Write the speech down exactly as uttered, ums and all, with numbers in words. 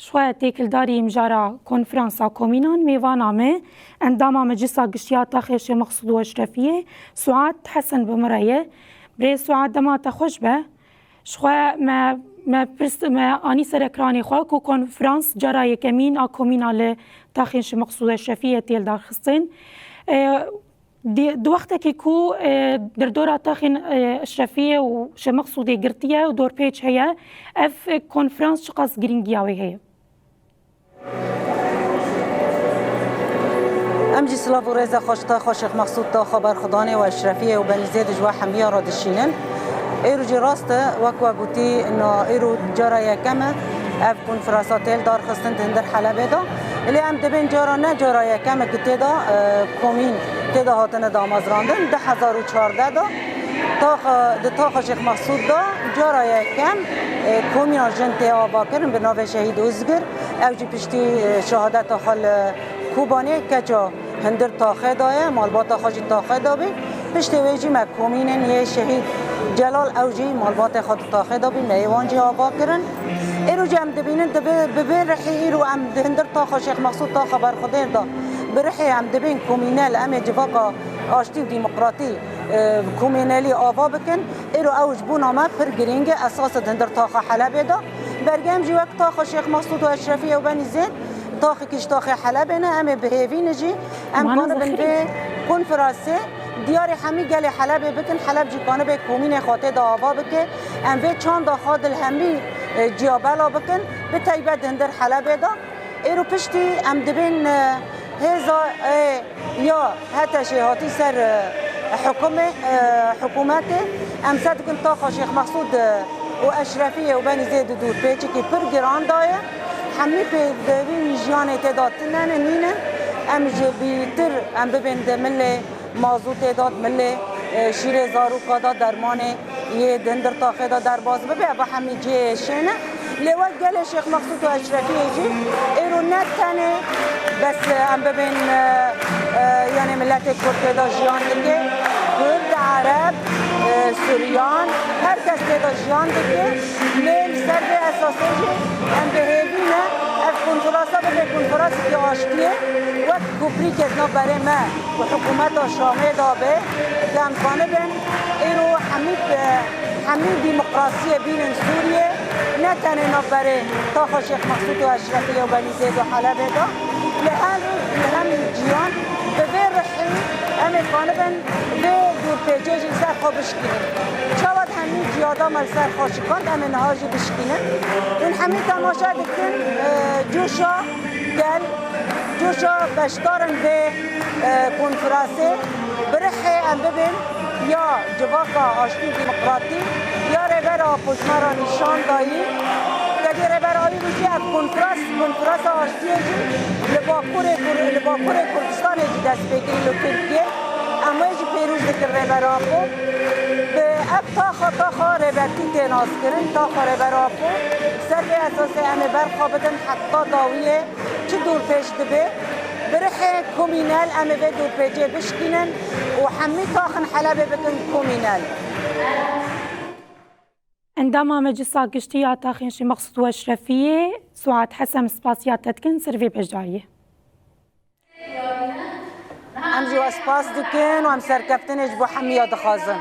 Xwe têkildarî mijara konferansa komînan mêvana me, endama Meclisa Giştî ya Taxê Şêx Mexsûd û Eşrefiyê, Suad Hesen bi min re ye. Birêz Suad, dema te xweş be. Ji xwe me, me pirs, me anî ser ekranê xwe ku konferans cara yekemîn a komîna li Taxên Şêx Mexsûd û Eşrefiyê tê lidarxistin. E, Di, di wextekî ku, e, derdora taxên, e, Eşrefiyê û Şêx Mexsûdê girtiye û dorpêç heye, ev, e, konferans çiqas girîngiya wê heye? Em jî silav û rêza xweş taxa Şêx Mexsûd, taxa Berxudanê û Eşrefiyê û Benîzê di ji we hemiya re dişînin. Êro jî rast e, wek we gotî, na êro cara yekem e ev konferansa tê lidarxistin di hundir Helebê de. Lê em dibên cara ne cara yekem e ku tê de, e, komîn tê de hatine damezrandin. Du hezar û çardeh de taxa, di taxa Şêx Mexsûd de cara yekem, e, komîna jin tê ava kirin bi navê Şehîd Ozgir. Ew jî piştî, e, şehadeta xwe li Kobanê keça hundir taxê de ye, malbata xwe jî taxê de bî. Piştê wê jî me komînên yê Şehîd Celal, ew jî malbatê xwe di taxê de bî, me ê wan jî ava kirin. Êro jî em dibînin, dibe, bi vê rihî îro em di hundir taxa Şêx Mexsûd, taxa Berxudêr de bi rihê em dibên komînel, em ê civaka aştî û demokratî, e, komînelî ava bikin. Êro ew ji bona me pir girîng e, esas e di hundir taxa Helebê de. Bergem jî wek taxa Şêx Mexsûd û Eşrefiyê û Benîzê, taxekî ji taxê Helebê ne, em ê bi hêvî ne jî. Em Wana kanibin zexirî. Vê konferansê diyarê hemî gelê Helebê bikin, Heleb jî kanibe komînê xwe tê de ava bike. Em vê çanda xwe di li hemî, e, ciya bela bikin, bi teybet di hundir Helebê de. Êro piştî em dibên, e, hêza, e, ya HTŞê hatî ser, e, hikûmê, e, hikûmetê. Em ser dikin taxa Şêx Mexsûd, e, û Eşrefiyê û Benîzê di dûrpêçekî pir giran de ye. Hemî pêdivî wî jiyanê tê de tune ne, nîne. Em ji bîtir em bibên di milê mazûtê de, di milê, e, şîrê zaroka de, dermanê yê di hundir taxê de derbas bibe, ev hemî cihê êşê ne. Lê wek gelê Şêx Mexsûd û Eşrefiyê jî êro ne tenê bes, e, em bibên, e, e, yanê miletê Kurd tê de jiyan dike. Kurd, Ereb, e, Suryan, her kes tê de jiyan dike. Lê li ser vê esasê jî em bi hêvî ne ev konferansa bibe konferanseke aştiyê, wek koprîkê di navberê me û hikûmeta Şamê de be, ku em kanibin êro hemî, hemî demokrasiyê bînin Sûriyê, ne tenê navberê taxa Şêx Mexsûd û Eşrefiyê û Benîzê û Helebê de, li her, li hemî ciyan bi vê rihî em ê kanibin vê dûrpêçê jî li ser xwe bişkînin. Çawa di hemî ciya de me li ser xwe şikand, em ê niha jî bişkînin. Hûn hemî temaşe dikin, e, coşa gel, coşa beşdarin vê, e, konferansê. Bi rihê em bibin ya civaka aştî û demokratî, ya Rêber Apo ji me re nîşan dayî. Tevî Rêber Apo jî ev konferans, konferansa aştiyê jî li Bakurê Kur-, li Bakurê Kurdistanê jî dest pê kirî li Tirkiyê. Em wê jî pêrûz dikin Rêber Apo. Bi ev taxa, taxa rêbertî tê naskirin, taxa Rêber Apo. Ser vê esasê em ê berxa bidin heta dawiyê. Çi dûrpêç dibe? Bi rihê komînel em ê vê dûrpêçê bişkînin û hemî taxin Helebê bikin komînel. Endama Meclisa Giştî ya Taxên Şêx Mexsûd û Eşrefiyê, Suad Hesen, spasiya te dikin ser vê beşdariyê. Em jî we spas dikin û em serkeftinê ji bo hemiya dixwazin.